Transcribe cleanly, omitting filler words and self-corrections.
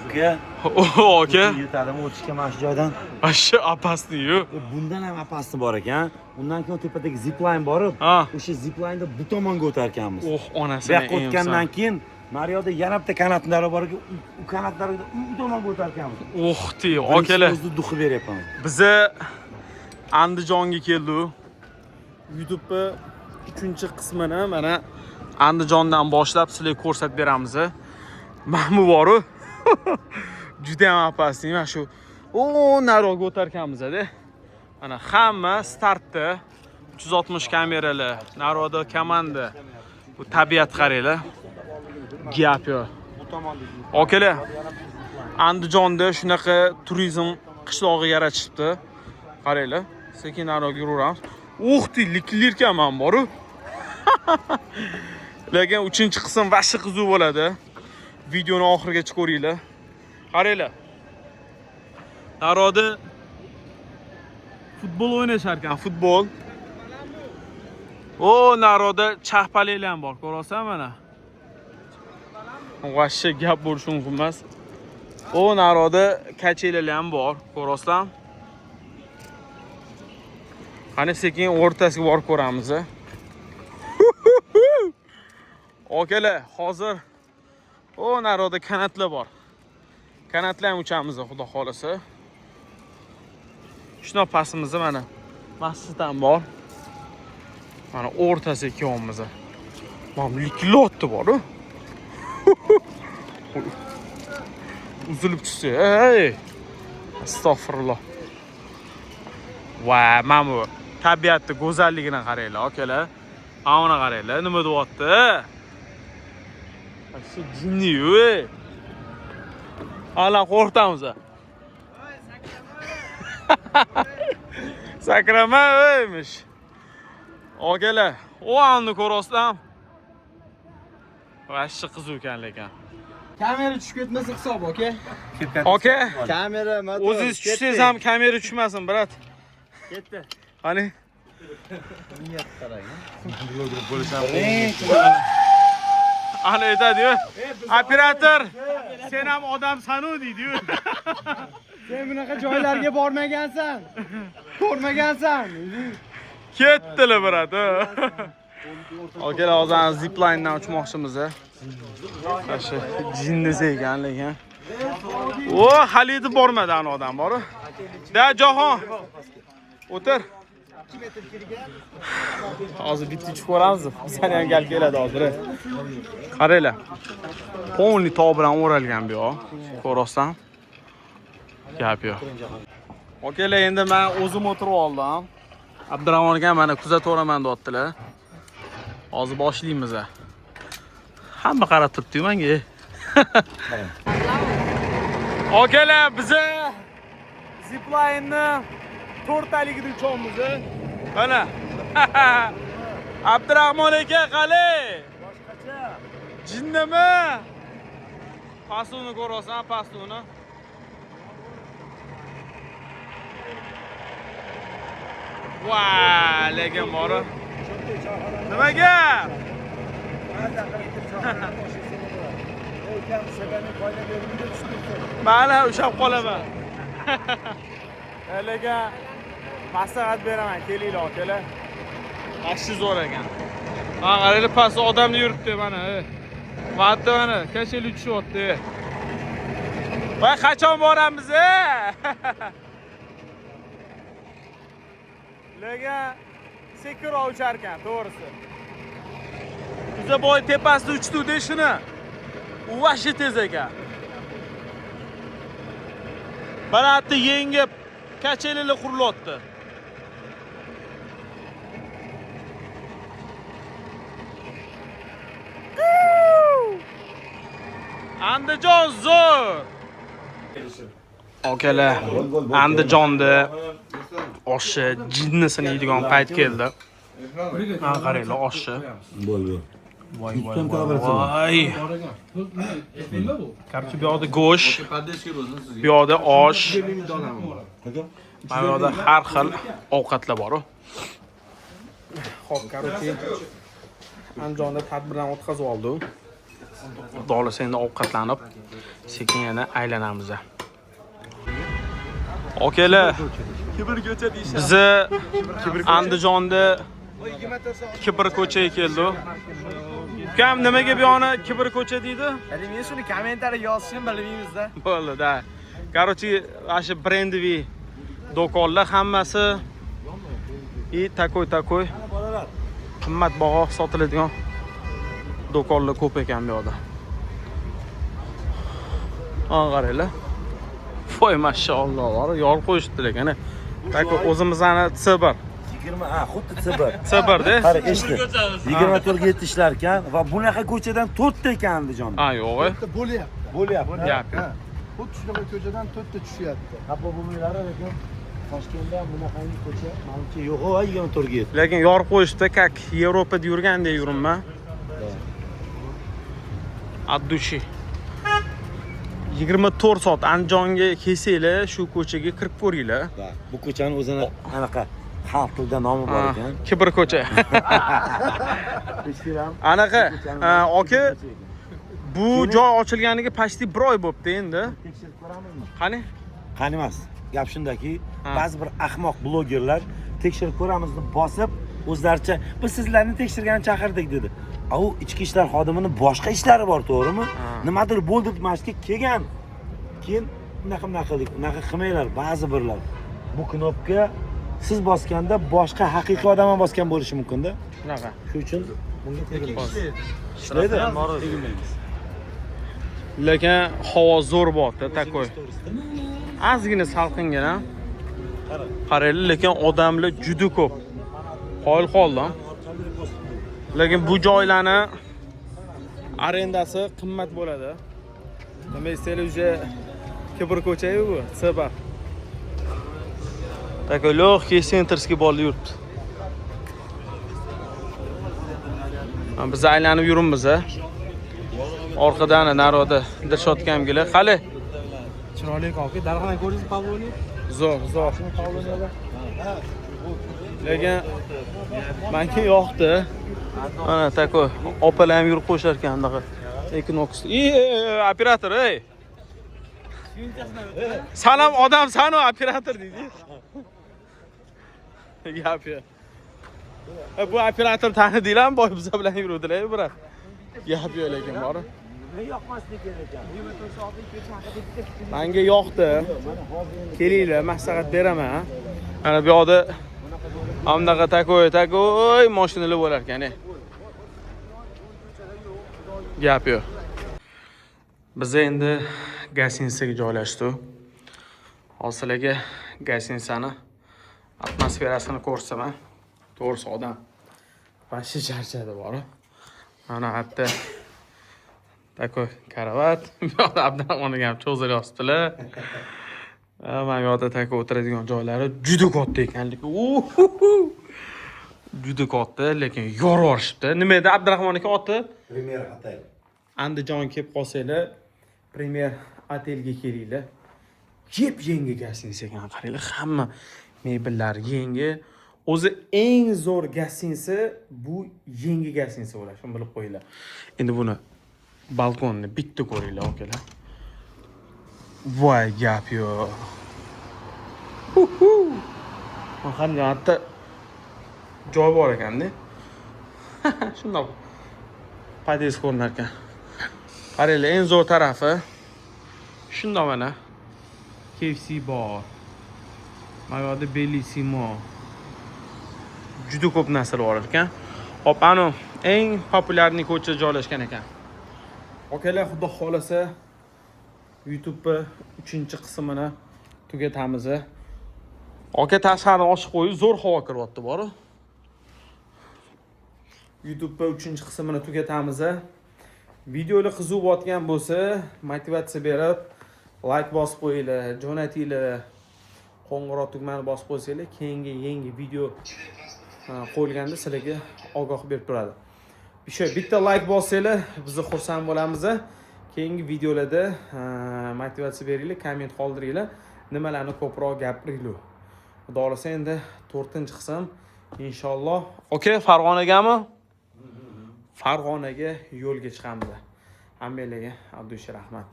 Uka. Aka. Yetadimi o'tishga mana shu joydan? Вообще опасный-yu. Bundan ham опасный bor ekan. Undan keyin tepadagi zipline borib, o'sha ziplineda bu tomonga o'tar ekanmiz. Oh, Bu onasini yoqqa o'tgandan keyin naryoqda yana bitta kanatlar bor ekan, u kanatlarga u tomonga o'tar ekanmiz. Oh, ti, akalar. O'zni duxi beryapman. Biza Andijonga keldik. YouTube'ni 3-qismini mana Andijondan boshlab sizlarga ko'rsatib beramiz. Mana bu boru juda ham опасный mana shu. O, naroga o'tar ekanmiz-da. Mana hamma startda 360 kameralar, naroda komanda. Bu tabiat qaranglar. Gap yo'q. Akalar, Andijonda shunaqa turizm qishlog'i yaratishibdi. Qaranglar, sekin naroga yuraveramiz. Uxti, likilirkan man boru. Lekin 3-qism vahshiy qiziq bo'ladi. Videoni oxirigacha ko'ringlar. Qaranglar. Naroda futbol o'ynashar ekan, futbol. O, naroda chahpaliklar ham bor, ko'rasan mana. Vahshiy gap bo'lishi mumkin emas. O, naroda kachelalar ham bor, ko'rasan. Qani sekin o'rtasiga borib ko'ramiz. Akalar, hozir o naroda kanatlar bor. Kanatlar ham uchamiz, xudo xolasa. Shuna pastimizda mana masjid ham bor. Mana o'rtasiga kelyapmiz. Mana likilotdi bor-u. Uzilib tushsa, ey. Astag'firulloh. Va, mana bu tabiatning go'zalligini qaranglar, akalar. Mana buni qaranglar, nima deyapti? Shu jinni-yu, ey. Ala qo'rqitamiz. Sakrama, eymish. Akalar, o anni ko'rasizlar. Vashshi qiziq ekan lekin. Kamera tushib ketmasa hisob, aka. Aka, Kamera, motor. o'zingiz tushsangiz ham kamera tushmasin, brat. Ketdi. Qani? Bloger bo'lsam. Ana aytadi-yu. Operator, sen ham odamsan-u deydi-yu. Sen bunaqa joylarga bormagansan. Ko'rmagansan. Ketdilar, brat. Akalar, hozir ziplinedan uchmoqchimiz. Mana shu jinnisi ekan lekin. O, hali yetib bormadi ana odam bor. Da, Jahon. O'tir. Hozir bitta uchib ko'ramiz. Bizani ham gal keladi hozir. Qaranglar. Polni tog' bilan o'ralgan bu yoq. Ko'rasizmi? Gap yo'q. Akalar, endi men o'zim o'tirib oldim. Abdurahmon aka mana kuzataveraman deyaptilar. Hozir boshlaymiz. Hamma qarab turibdi-yu menga. Akalar, biza zipline'ni to'rttaligida uchamiz. Mana. Abdurahmon aka qalay? Boshqacha. Jinnimi? Pastuni ko'rasan, pastuni. Va, lekin bori. Nima gap? Mana ushlab qolaman. Lekin maslahat beraman, kelinglar akalar. Vashshi zo'r ekan. Ha, qaranglar, pastda odamlar yuribdi mana. Vaqti mana kasheli tushyapti. Voy, qachon boramiz? Lekin sekinroq uchar ekan, to'g'risi. Biza boy tepasida uchdik-da shuni. U vashshi tez ekan. Mana yerda yangi kachelilar qurilyapti. Andijon zo'r. Akalar, Andijonda oshi jinnisini yeydigan payt keldi. Mana qaranglar oshi. Bo'ldi. Voy voy voy. Короче, bu yoqda go'sht, bu yoqda osh, mana bu yoqda har xil ovqatlar bor. Xo'p, короче, Andijonda tadbirdan o'tkazib oldik. Xudo xohlasa, endi ovqatlanib, sekin yana aylanamiz. Akalar, Kibr ko'cha deyishadi. Bizni Andijonda Kibr ko'chaga keldi. Ukam, nimaga bu yoqni Kibr ko'cha deydi? Men shuni kommentariy yozishni bilmaymiz-da. Bo'ldi, да. Короче, mana shu брендовый do'konlar hammasi и такой такой qimmatbaho sotiladigan do'konlar ko'p ekan bu yoqda. Ana, qaranglar. Voy, mashalloh, bor, yorib qo'yishibdi lekin. Так, o'zimizni C1. 20, ha, xuddi C1. C1 da. Qara, eshit. 24 ga 7 ishlar ekan va bunaqa ko'chadan 4 ta ekan Andijonda. Ha, yo'q. Bo'lyapti. Bo'lyapti. Gap yo'q. Ha. Xuddi shunaqa ko'chadan to'rtta tushyapti. Xafa bo'lmanglar, lekin Toshkentda ham bunaqangi ko'cha manimcha yo'q, 24 ga 7. Lekin yorib qo'yishibdi, как Yevropada yurgandek yuribman. От души. 24 soat Andijonga kelsanglar, shu ko'chaga kirib ko'ringlar. Bu ko'chani o'zini anaqa xalq tilida nomi bor ekan. Kibr ko'cha. Eshitdinglarmi? Anaqa, Ko'chani ha, nomi aka, Kibr ko'cha ekan. Bu joy ochilganiga почти bir oy bo'libdi endi. Tekshirib ko'ramizmi? Qani? Qani emas. Gap shundaki, Ha. ba'zi bir ahmoq blogerlar tekshirib ko'ramiz deb bosib, o'zlaricha biz sizlarni tekshirgani chaqirdik dedi. A u ichki ishlar xodimini boshqa ishlari bor, to'g'rimi? Ha. Nimadir bo'ldi deb mana shu yerga kelgan. Keyin unaqa bunaqa qildik, unaqa qilmanglar ba'zi birlar. Bu knopka siz bosganda boshqa haqiqiy odam ham bosgan bo'lishi mumkin-da. Shunaqa. Shu uchun bunga Lekin tegilmaydi. ishlaydi. Ishlaydi. Lekin havo zo'r bo'lyapti, такой. Ozgina salqingina. Qaranglar, lekin odamlar juda ko'p. Qoyil qoldim. Lekin bu joylarni arendasi qimmat bo'ladi. Nima desanglar, уже Kibr ko'cha-yu bu, C1. Такой легкий центрский bolalar yuribdi. Ha, biz aylanib yuribmiz, a. Orqadan народа Dilshodga ham keladi. Qali? Chiroyli aka, darxona ko'rdingiz Pavlovni? Zo'r, zo'r. Lekin menga yoqdi. Mana, такой opalar ham yurib qo'yishar ekan bunaqa. Equinox. Ey, operator, ey. San ham odamsan u, operator deydi. Gap yo'q. Bu operator tanidinglarmi? Boy biza bilan yuruvdilar, брат. Gap yo'q lekin bor. Nima yoqmasligi kerak ekan? Menga yoqdi. Kelinglar, maslahat beraman. Mana bu yoqda mana bunaqa такой такой mashinalar bo'lar ekan. Gap yo'q. Biz endi гостиница ga joylashdik. Hozir sizlarga гостиница ni atmosferasini ko'rsataman. To'g'risi, odam вообще charchadi bor. Mana hatto такой karavат. Bu yoqda Abdurahmon ham cho'zilib yotibdilar. Mana bu yoqda такой o'tiradigan joylari juda katta ekanligi. Uhuhu. Juda katta, lekin yorib yuborishibdi. Nima edi Abdurahmon aka oti? Premier Hotel. Andijon kelib qolsanglar, Premier otelga kelinglar. Yep yangi гостиница ekan, qaranglar, hamma mebellar yangi. O'zi eng zo'r гостиница bu yangi гостиница bo'ladi, shuni bilib qo'yinglar. Endi buni balkonni bitta ko'ringlar, akalar. Voy, gap yo'q. Hu-hu. Qarang, hatto joy bor ekanda. Shundoq podъезд ko'rinar ekan. Qaranglar, eng zo'r tarafi shundoq mana KFC bor. Mana bu yoqda Bellissimo. Juda ko'p narsalar bor ekan. Hop, anu eng популярный ko'cha joylashgan ekan. Akalar, xudo xolasa YouTube 3-qismini tugatamiz. Aka, tashqarini ochib qo'yib, zo'r havo kiryapti bor. YouTube 3-qismini tugatamiz. Videolar qiziq bo'layotgan bo'lsa, motivatsiya berib, like bosib qo'yinglar, jo'natinglar. Qo'ng'iroq tugmani bosib qo'ysanglar, keyingi yangi video qo'yilganda sizlarga ogoh berib turadi. O'sha bitta like bossanglar, biz xursand bo'lamiz. Keyingi videolarda motivatsiya beringlar, komment qoldiringlar, nimalarni ko'proq gapiringlar. Xudo xohlasa, endi 4-qism inshaalloh. Okey, Farg'onagami? Farg'onaga yo'lga chiqamiz. Hammanglarga от души rahmat.